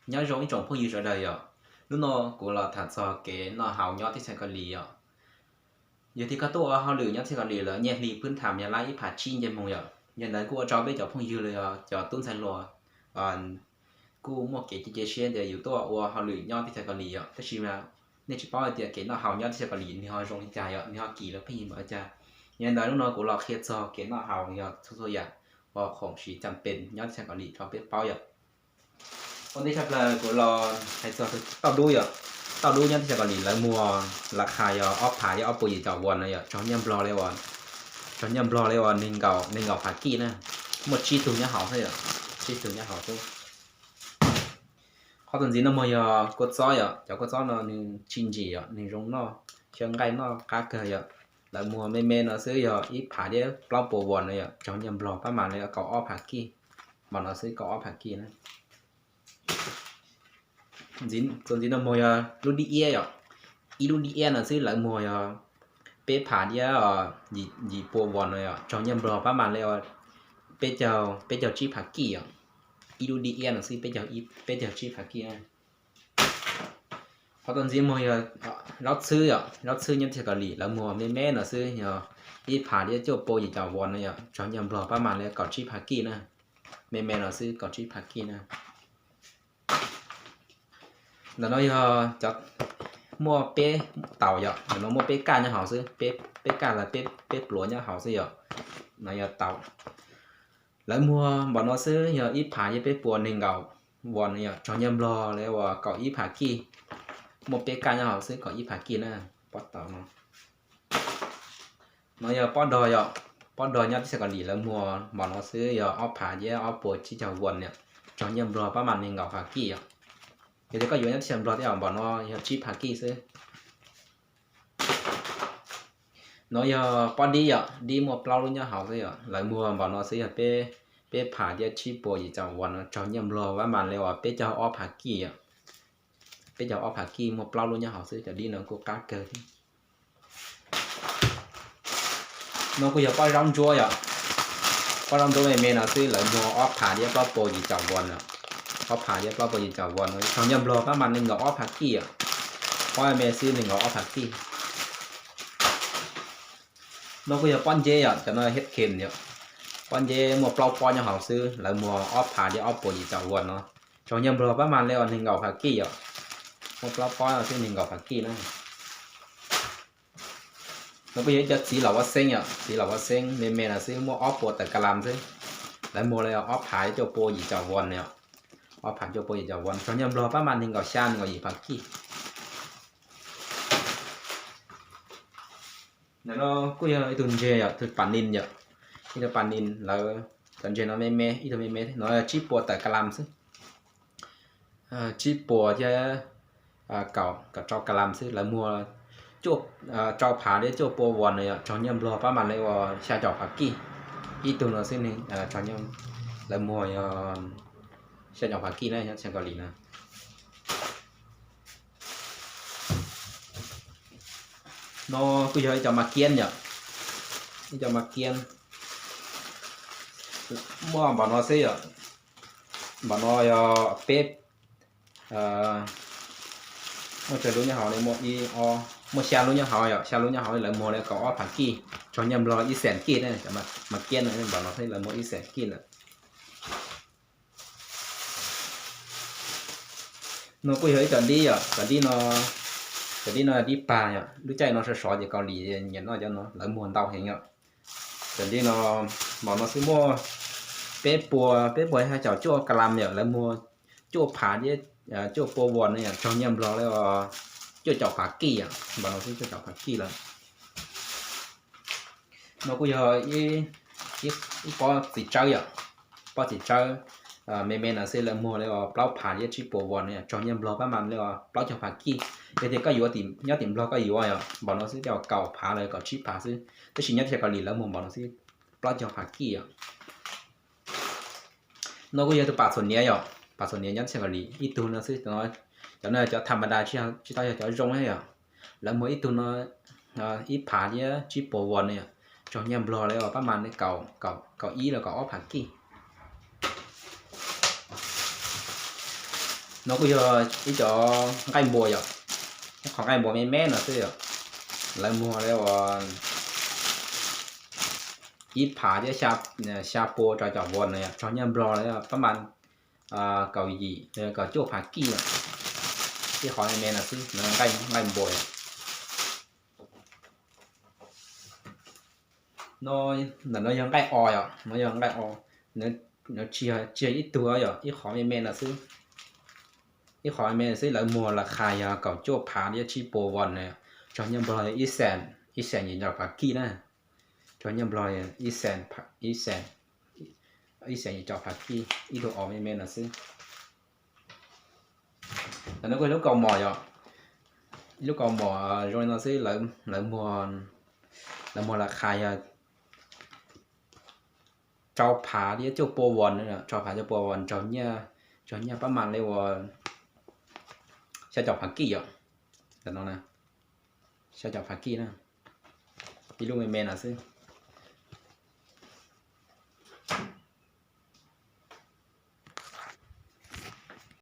Nyob zoo ib tsoom phooj ywg sawv daws yom. Hnub no kuv los tham txog kev noj haus nyob teb chaws Kaus Lim yom. Yog tias koj tuaj ua hauj lwm nyob teb chaws Kaus Lim lawm nyiaj hli phwb tham yog lab ib phav tsib nce moog yom. Yog ntawd kuj ua rau peb cov phooj ywg los yog cov tub ntxhais hluas kuj muaj kev cia siab tias yus tuaj ua hauj lwm nyob teb chaws Kaus Lim yom. Tab sis mas nej tsis paub hais tias kev noj haus nyob teb chaws Kaus Lim nws ho zoo li cas yom, nws ho kim los pheej yig npaum li cas. Yog li ntawd hnub no kuv los qhia txog kev noj haus yog txhua txhua yam uas khoom siv cam pes nyob teb chaws Kaus Lim rau peb paub yom. Ua ntej tshaj plaws kuv los hais txog tauj dub yom. Tauj dub nyob teb chaws Kaus Lim lawv muag las khas yog ob phav thiab ob puas yim caum won no yom, tsaug nyiaj Nplog li uas, tsaug nyiaj Nplog li uas nees nkaum, nees nkaum phav kij na. Muaj tsib tug nyob hauv xwb yom, tsib tug nyob hauv xwb. Qhov txuas ntxiv no muag yog kua txob yom, cov kua txob no nws tsis ntsim yom, nws zoo noj, xyaw nqaij noj qab kawg yom. Lawv muag me me no xwb yog ib phav thiab plaub puas won no yom, tsaug nyiaj Nplog pab mas li kaum ob phav kij, mas no xwb kaum ob phav kij na. Txuas ntxiv no muag yog lub dib iab yom, ib lub dib iab no xwb lawv muag yog peb phav thiab yim puas won no yom, tsaug nyiaj Nplog pab mas li peb caug, peb caug tsib phav kij yom. Ib lub dib iab no xwb peb caug tsib phav kij na. Qhov txuas ntxiv muag yog zaub txhwb yom, zaub txhwb nyob teb chaws Kaus Lim lawv muag me me no xwb yog ib phav thiab cuaj puas yim caum won no yom, tsaug nyiaj Nplog pab mas li kaum tsib phav kij na. Me me no xwb kaum tsib phav kij na. Ntawm no yog cov, muaj peb taus yom, ntawm no muaj peb kaj nyob hauv xwb, peb kaj los peb pluav nyob hauv xwb yom. No yog taus. Lawv muag npaum no xwb yog ib phav thiab peb puas nees nkaum won no yom, tsaug nyiaj Nplog li uas kaum ib phav kij. Muaj peb kaj nyob hauv xwb kaum ib phav kij na, pob taus no. No yog pob dog yom, pob dog nyob teb chaws Kaus Lim lawv muag npaum no xwb yog ob phav thiab ob puas tsib caug won yom, tsaug nyiaj Nplog pab mas nees nkaum phav kij yom. Yog tias koj yuav nyob teb chaws Nplog thiab npaum no yog tsib phav kij xwb. No yog pob dib yom, dib muaj plaub lub nyob hauv xwb yom, lawv muag npaum no xwb yog peb, peb phav thiab tsib puas yim caum won no, tsaug nyiaj Nplog pab mas li uas peb caug ob phav kij yom. Peb caug ob phav kij muaj plaub lub nyob hauv xwb, cov dib no kuj qab kawg thiab. No kuj yog pob zaub ntsuab yom. Pob zaub ntsuab me me no xwb lawv muag ob phav thiab plaub puas yim caum won no. Ob phav thiab plaub puas yim caum won no, tsaug nyiaj Nplog pab mas nees nkaum ob phav kij yom. Pob me xwb nees nkaum ob phav kij. No kuj yog pob nceb yom, cov no hiab khem yom. Pob nceb muaj plaub pob nyob hauv xwb, lawv muag ob phav thiab ob puas yim caum won no, tsaug nyiaj Nplog pab mas li uas nees nkaum phav kij yom. Muaj plaub pob xwb nees nkaum phav kij na. No kuj yog ib co txiv laum vaj xeeb yom, txiv laum vaj xeeb me me no xwb muaj ob puas tawm kas las xwb, lawv muag li ob phav thiab cuaj puas yim caum won yom. Ob phav cuaj puas yim caum won, tsaug nyiaj Nplog pab mas nees nkaum xya nees nkaum yim phav kij. Ntawm no kuj yog ib tug ntseg yom, tus pas nis yom, ib tug pas nis lawv, cov ntseg no me me, ib tug me me no tsib puas tawm kas las xwb. Tsib puas thiab kaum, kaum rau kas las xwb, lawv muag rau phav thiab cuaj puas won no yom, tsaug nyiaj Nplog pab mas li uas xya caum phav kij. Ib tug no xwb, lawv muag yog xya caum phav kij na, nyob teb chaws Kaus Lim na. No kuj yog ib co mas kiab yom, ib co mas kiab muaj npaum no xwb yom. Npaum no yog peb, muaj tsawg lub nyob hauv li, muaj ib, muaj xya lub nyob hauv yom, xya lub nyob hauv lawv muag li kaum ob phav kij, tsaug nyiaj Nplog ib xees kij na, mas kiab no npaum no xwb lawv muag ib xees kij lawm. No kuj yog ib co dib yom, cov dib no, cov dib no dib pag yom, lub caij no sov sov ces Kaus Lim nyiam noj cov no, lawv muag ntau heev yom. Cov dib no, npaum no xwb muaj peb puas, peb puas xya caum cuaj kas las yom, lawv muag cuaj phav thiab cuaj puas won no yom, tsaug nyiaj Nplog li cuaj caum phav kij yom, npaum no xwb cuaj caum phav kij lawm. No kuj yog ib pob txiv tsawb yom, pob txiv tsawb me me no xwb lawv muag li plaub phav thiab tsib puas won no yom, tsaug nyiaj Nplog pab mas li plaub caug phav kij. Yog tias koj yuav nyob tim Nplog koj yuav yom, npaum no xwb tej kaum phav los kaum tsib phav xwb, tab sis nyob teb chaws Kaus Lim lawv muag npaum no xwb plaub caug phav kij yom. No kuj yog tus pas txhuam hniav yom, pas txhuam hniav nyob teb chaws Kaus Lim ib tug no xwb, cov no cov tham ma das, tsis tau yog cov zoo thiab yom. Lawv muag ib tug no ib phav thiab tsib puas won no yom, tsaug nyiaj Nplog li uas pab mas li kaum, kaum ib los kaum ob phav kij. No kuj yog ib cov nqaij npua yom, ib qhov nqaij npua me me no xwb yom. Lawv muag li uas ib phav thiab xya pua rau cov vos no yom, txog nyiaj Nplog li pab mas kaum yim kaum cuaj phav kij yom. Ib qhov me me no xwb, nqaij npua yom. No, ntawm no yog nqaij o yom, no yog nqaij o, nws tsis yog ib tug yom, ib qhov me me no xwb. Ib qhov me me xwb, lawv muag las khas yog kaum cuaj phav thiab tsib pua vos na, txog nyiaj Nplog ib xees, ib xees yim caum phav kij na. Txog nyiaj Nplog ib xees, ib xees, ib xees yim caum phav kij, ib tug o me me no xwb. Ntawm no kuj lub kaus mom yom, ib lub kaus mom zoo li no xwb, lawv muag, lawv muag las khas yog rau phav thiab cuaj pua vos, rau phav cuaj pua vos, txog nyiaj pab mas li uas xya caum phav kij yom. Ntawm no na, xya caum phav kij na, ib lub me me no xwb.